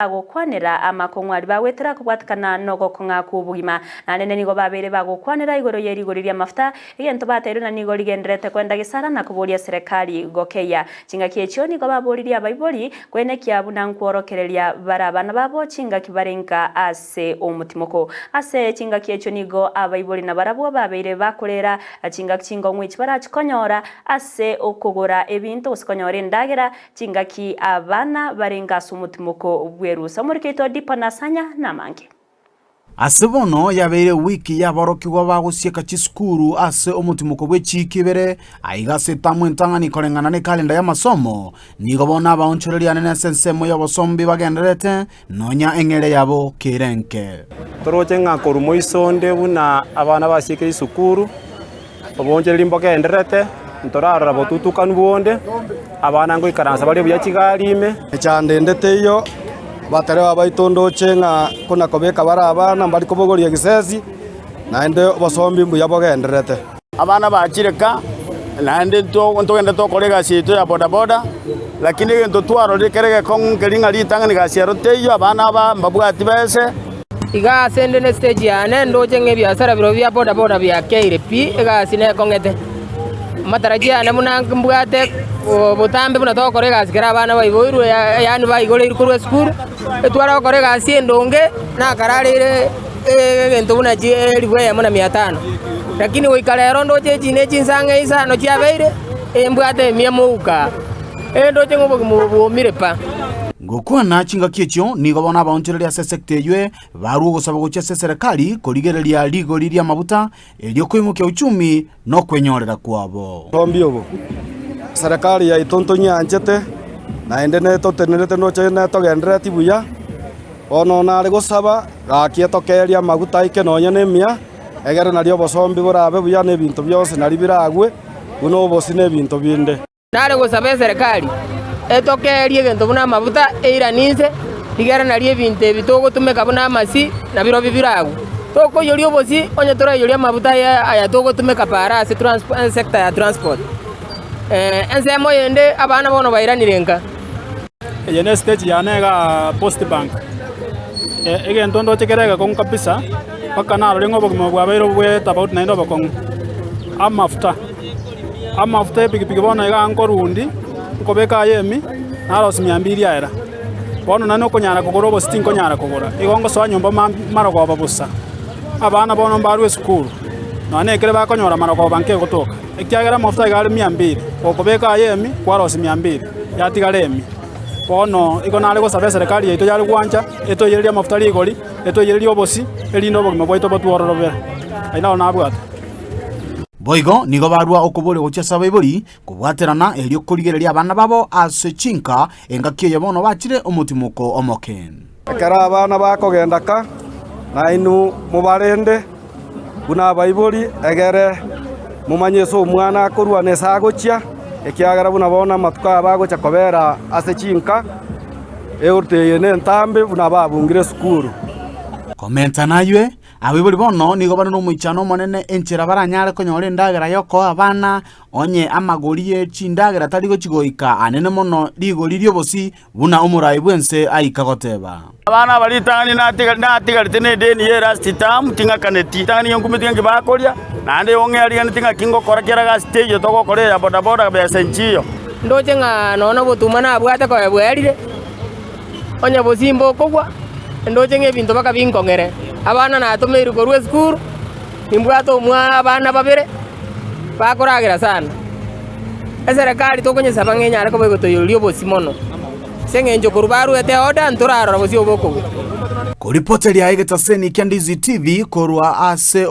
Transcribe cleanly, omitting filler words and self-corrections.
Bagokwanera amakong'u aria bagwetera kobwatekana nogokong'a kw'obogima. Naende nigo babeire bagokwanera igoro ye rigori ri'amafuta, egento bateirwe na nigo rigendererete kwenda gesara na koboria serekari gokeyia. Chingaki echio nigo baboririe abaibori kwenekia buna nkworokereria bare abana babo chingaki bare inka ase omotimoko. Ase chingaki echio nigo abaibori nabarabwo babeire bakorera chingaki chingong'u echi barachikonyora ase okogora ebinto gose konyora endagera Chingaki abana barenge ase omotimoko bw'erusa. Omoriki oito Dipo Nasanya namange. Ase bono yabeire ewiki y'aborokigwa bagosieka chisukuru ase omotimoko bwe chiiki ibere, aiga ase etamu entang'ani koreng'ana nekalenda y'amasomo, nigo bono abaonchoreria anene ase ensemo y'obosombi bagendererete nonya eng'eria yabo kere enke. Toroche ng'a korwa moiso onde buna abana basiekire chisukuru, Oboonchoreria mbogendererete, ntorarora botutukanu bonde, abana ngoikaransa bare buya chigari ime. Mechando ende teiyo, abatereba baito ndoche ng'a kona-kobeka bare abana mbari kobogoria egesesi, naende obosombi mbuya bogendererete. Abana bachire ka, naende ntogende tokore egasi yaito ya bodaboda, lakini egento twarorire kere egekong'u nkeri ng'a ritang'ani gasi ero teiyo, abana aba mbabwati bese. Iga ase 'nde nestage yane ndoche ng'a ebiasara birobio bia bodaboda biakeire pi, egasi nekong'ete. Amatarajio yane buna mbwate botambe buna togokora egasi ekero abana baiboirwe yaani baigoreirwe korwa esukuru, etware gokora egasi endonge nakarareire egento buna chielfu eyemo na mia tano. Lakini goika rero ndoche echi ne chinsa ang'e isano chiabeire, embwate emia mouka. Ndoche ng'a obogima obo bwomire pa. Gokwana chingaki echio nigo bono abaonchoreria ase esekta eywe barua ogosaba gochia ase eserekari korigereria rigori ri'amabuta erio koimokia uchumi na okwenyorera kwabo. Ombi obo, Serikali yaito ntonyianchete, naende netotenerete ndoche netogenderereti buya, bono nare gosaba, gaki etokeerie amaguta aike nonya nemia, egere nario obosombi borabe buya na ebinto bionsi nario biragwe, buna obosie na ebinto binde. Nare gosaba eserekari etokeerie egento buna amafuta eirane inse, rigere nario ebinto ebi togotumeka buna amasi nabirobio biragwe. Tokoiyoria obosie onye toraiyorie amafuta aya aya togotumeka paara ase sector ya transport. Ensemo eyende abana bono bairanire nka. Eye ne stage yane igaa Post Bank, egento ndoche kere egekong'u kabisa, mpaka narorire ng'a obogima bwabeire obwe tofauti naende obokong'u, amafuta. Amafuta epikipiki bono iga nkorundi, nkobeka aye emi, narosia mia mbili aera. Bono nane okonyara kogora obosie tinkonyara kogora, igo ngosoa nyomba mambia marogoba bosa. Abana bono mbarwe esukuru, nonya na ekere bakonyora marogoba nkegotoka, ekiagera amafuta iga are mia mbili, gokobeka aye emi, kwarosia mia mbili, yatigara emi. Bono igo nare gosaba eserekari yaito yare gwancha, etoiyererie amafuta rigori, etoiyererie obosie, erinde obogima bwaito botwororobere. Ayio naro nabwate. Boigo nigo barua okoboria gochia ase abaibori kobwaterana erio korigereria abana babo ase chinka engaki eye bono bachire omotimoko omoke. Ekero abana bakogenda ka, nainwe mobarende buna abaibori, egere momanye ase omwana akorwa na ase agochia, ekiagera buna bono amatuko aya bagocha kobera ase chinka, egoti eye nentambe buna babungire esukuru. Komenta naywe, Abaibori bono nigo bare nomoichano omonene enchera baranyare konyora endagera y'okoa abana, onye amagori ye chindagera tari gochi goika anene mono rigori ri'obosi, buna omorai bw'ense aika goteba. Abana aba ritang'ani natigarete nedeni ye last term ting'akaneti. Ritang'ani ngenkumeti ng'aki bakoria, naende igo ng'eariganeti ng'aki ngokora kera gasi teiyo togokora eya bodaboda besa nchiyo. Ndoche ng'a nonya nobotuma nabwate konya bwerire. Onye bosimba okogwa, ndoche ng'a ebinto baka binkong'ere. Abana natomeirwe korwa esukuru, nimbwate omwa abana babere, bakoragera sana. Eserekari tokonyesaba ng'a enyare koba egotoiroria obosie mono, ase eng'encho korwa baruete order ntorarora bosie obo okogwa. Koripoteria egetaseni kia Ndizi TV korwa ase.